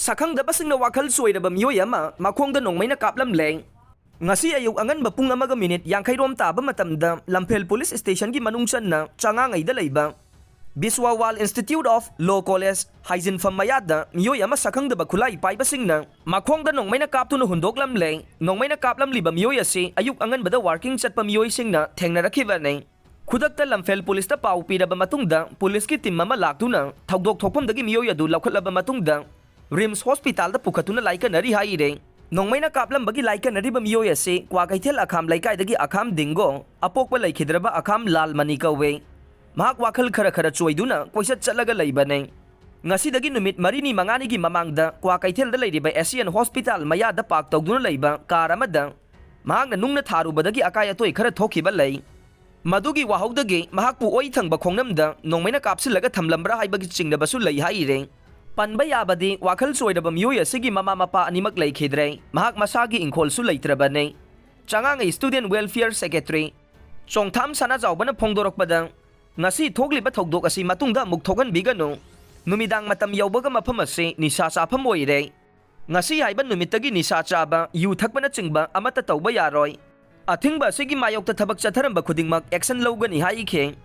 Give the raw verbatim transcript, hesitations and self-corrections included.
ꯁꯛꯈꯪꯗꯕꯁꯤꯡꯅ ꯋꯥꯈꯜ ꯆꯣꯏꯔꯕ ꯃꯤꯑꯣꯏ ꯑꯃ ꯃꯈꯣꯡꯗ ꯅꯣꯡꯃꯩꯅ ꯀꯥꯞꯂꯝꯂꯦ꯫ ꯉꯁꯤ ꯑꯌꯨꯛ ꯑꯉꯟꯕ ꯄꯨꯡ ꯑꯃꯒ ꯃꯤꯅꯤꯠ ꯌꯥꯡꯈꯩ ꯔꯣꯝ ꯇꯥꯕ ꯃꯇꯝꯗ ꯂꯝꯐꯦꯜ ꯄꯨꯂꯤꯁ ꯁ꯭ꯇꯦꯁꯟꯒꯤ ꯃꯅꯨꯡ ꯆꯟꯅ ꯆꯉꯥꯉꯩꯗ ꯂꯩꯕ ꯕꯤꯁꯋꯥꯋꯥꯜ ꯏꯟꯁꯇꯤꯇ꯭ꯌꯨꯠ ꯑꯣꯐ ꯂꯣ ꯀꯣꯂꯦꯖ ꯍꯥꯏꯖꯤꯟꯐꯝ ꯃꯌꯥꯗ ꯃꯤꯑꯣꯏ ꯑꯃ ꯁꯛꯈꯪꯗꯕ ꯈꯨꯠꯂꯥꯏ ꯄꯥꯏꯕꯁꯤꯡꯅ ꯃꯈꯣꯡꯗ ꯅꯣꯡꯃꯩꯅ ꯀꯥꯞꯇꯨꯅ ꯍꯨꯟꯗꯣꯛꯂꯝꯂꯦ꯫ ꯅꯣꯡꯃꯩꯅ ꯀꯥꯞꯂꯝꯂꯤꯕ ꯃꯤꯑꯣꯏ ꯑꯁꯤ ꯑꯌꯨꯛ ꯑꯉꯟꯕꯗ ꯋꯥꯔꯀꯤꯡ ꯆꯠꯄ ꯃꯤꯑꯣꯏꯁꯤꯡꯅ ꯊꯦꯡꯅꯔꯛꯈꯤꯕꯅꯤ꯫ ꯈꯨꯗꯛꯇ ꯂꯝꯐꯦꯜ ꯄꯨꯂꯤꯁꯇ ꯄꯥꯎ ꯄꯤꯔꯕ ꯃꯇꯨꯡꯗ ꯄꯨꯂꯤꯁꯀꯤ ꯇꯤꯝ ꯑꯃ ꯂꯥꯛꯇꯨꯅ ꯊꯧꯗꯣꯛ ꯊꯣꯛꯐꯝꯗꯒꯤ ꯃꯤꯑꯣꯏ ꯑꯗꯨ ꯂꯧꯈꯠꯂꯕ ꯃꯇꯨꯡꯗ ꯔꯤꯝꯁ ꯍꯣꯁꯄꯤꯇꯥꯜꯗ ꯄꯨꯈꯠꯇꯨꯅ ꯂꯥꯏꯀꯠꯅꯔꯤ ꯍꯥꯏꯔꯦ꯫ ꯅꯣꯡꯃꯩꯅ ꯀꯥꯞꯂꯝꯕꯒꯤ ꯂꯥꯏꯀꯠꯅꯔꯤꯕ ꯃꯤꯑꯣꯏ ꯑꯁꯤ ꯀ꯭ꯋꯥꯀꯩꯊꯦꯜ ꯑꯈꯥꯝ ꯂꯩꯀꯥꯏꯗꯒꯤ ꯑꯈꯥꯝ ꯗꯤꯡꯒꯣ, ꯑꯄꯣꯛꯄ ꯂꯩꯈꯤꯗ꯭ꯔꯕ ꯑꯈꯥꯝ ꯂꯥꯜꯃꯅꯤ ꯀꯧꯋꯦ꯫ ꯃꯍꯥꯛ ꯋꯥꯈꯜ ꯈꯔ ꯈꯔ ꯆꯣꯏꯗꯨꯅ ꯀꯣꯏꯆꯠ ꯆꯠꯂꯒ ꯂꯩꯕꯅꯦ꯫ ꯉꯁꯤꯗꯒꯤ ꯅꯨꯃꯤꯠ ꯃꯔꯤꯅꯤ ꯃꯉꯥꯅꯤꯒꯤ ꯃꯃꯥꯡꯗ ꯀ꯭ꯋꯥꯀꯩꯊꯦꯜꯗ ꯂꯩꯔꯤꯕ ꯑꯦꯁꯤꯌꯥꯟ ꯍꯣꯁꯄꯤꯇꯥꯜ ꯃꯌꯥꯗ ꯄꯥꯔꯛ ꯇꯧꯗꯨꯅ ꯂꯩꯕ ꯀꯥꯔ ꯑꯃꯗ ꯃꯍꯥꯛꯅ ꯅꯨꯡꯅ ꯊꯥꯔꯨꯕꯗꯒꯤ ꯑꯀꯥꯏ ꯑꯇꯣꯏ ꯈꯔ ꯊꯣꯛꯈꯤꯕ ꯂꯩ꯫ ꯃꯗꯨꯒꯤ ꯋꯥꯍꯧꯗꯒꯤ ꯃꯍꯥꯛꯄꯨ ꯑꯣꯏ ꯊꯪꯕ ꯈꯣꯡꯅꯝꯗ ꯅꯣꯡꯃꯩꯅ ꯀꯥꯞꯁꯤꯜꯂꯒ ꯊꯝꯂꯝꯕ꯭ꯔꯥ ꯍꯥꯏꯕꯒꯤ ꯆꯤꯡꯅꯕꯁꯨ ꯂꯩ ꯍꯥꯏꯔꯦ꯫ ꯄꯟꯕ ꯌꯥꯕꯗꯤ ꯋꯥꯈꯜ ꯆꯣꯏꯔꯕ ꯃꯤꯑꯣꯏ ꯑꯁꯤꯒꯤ ꯃꯃꯥ ꯃꯄꯥ ꯑꯅꯤꯃꯛ ꯂꯩꯈꯤꯗ꯭ꯔꯦ꯫ ꯃꯍꯥꯛ ꯃꯁꯥꯒꯤ ꯏꯪꯈꯣꯜꯁꯨ ꯂꯩꯇ꯭ꯔꯕꯅꯤ꯫ ꯆꯉꯥꯡꯉꯩ ꯁ꯭ꯇꯨꯗꯦꯟꯠ ꯋꯦꯜꯐꯤꯌꯔ ꯁꯦꯀ꯭ꯔꯦꯇꯔꯤ ꯆꯣꯡꯊꯥꯝ ꯁꯅꯥꯖꯥꯎꯕꯅ ꯐꯣꯡꯗꯣꯔꯛꯄꯗ, ꯉꯁꯤ ꯊꯣꯛꯂꯤꯕ ꯊꯧꯗꯣꯛ ꯑꯁꯤ ꯃꯇꯨꯡꯗ ꯑꯃꯨꯛ ꯊꯣꯛꯍꯟꯕꯤꯒꯅꯨ꯫ ꯅꯨꯃꯤꯗꯥꯡ ꯃꯇꯝ ꯌꯧꯕꯒ ꯃꯐꯝ ꯑꯁꯤ ꯅꯤꯁꯥ ꯆꯥꯐꯝ ꯑꯣꯏꯔꯦ꯫ ꯉꯁꯤ ꯍꯥꯏꯕ ꯅꯨꯃꯤꯠꯇꯒꯤ ꯅꯤꯁꯥ ꯆꯥꯕ, ꯌꯨ ꯊꯛꯄꯅꯆꯤꯡꯕ ꯑꯃꯠꯇ ꯇꯧꯕ ꯌꯥꯔꯣꯏ꯫ ꯑꯊꯤꯡꯕ ꯑꯁꯤꯒꯤ ꯃꯥꯌꯣꯛꯇ ꯊꯕꯛ ꯆꯠꯊꯔꯝꯕ ꯈꯨꯗꯤꯡꯃꯛ ꯑꯦꯛꯁꯟ ꯂꯧꯒꯅꯤ ꯍꯥꯏꯈꯤ꯫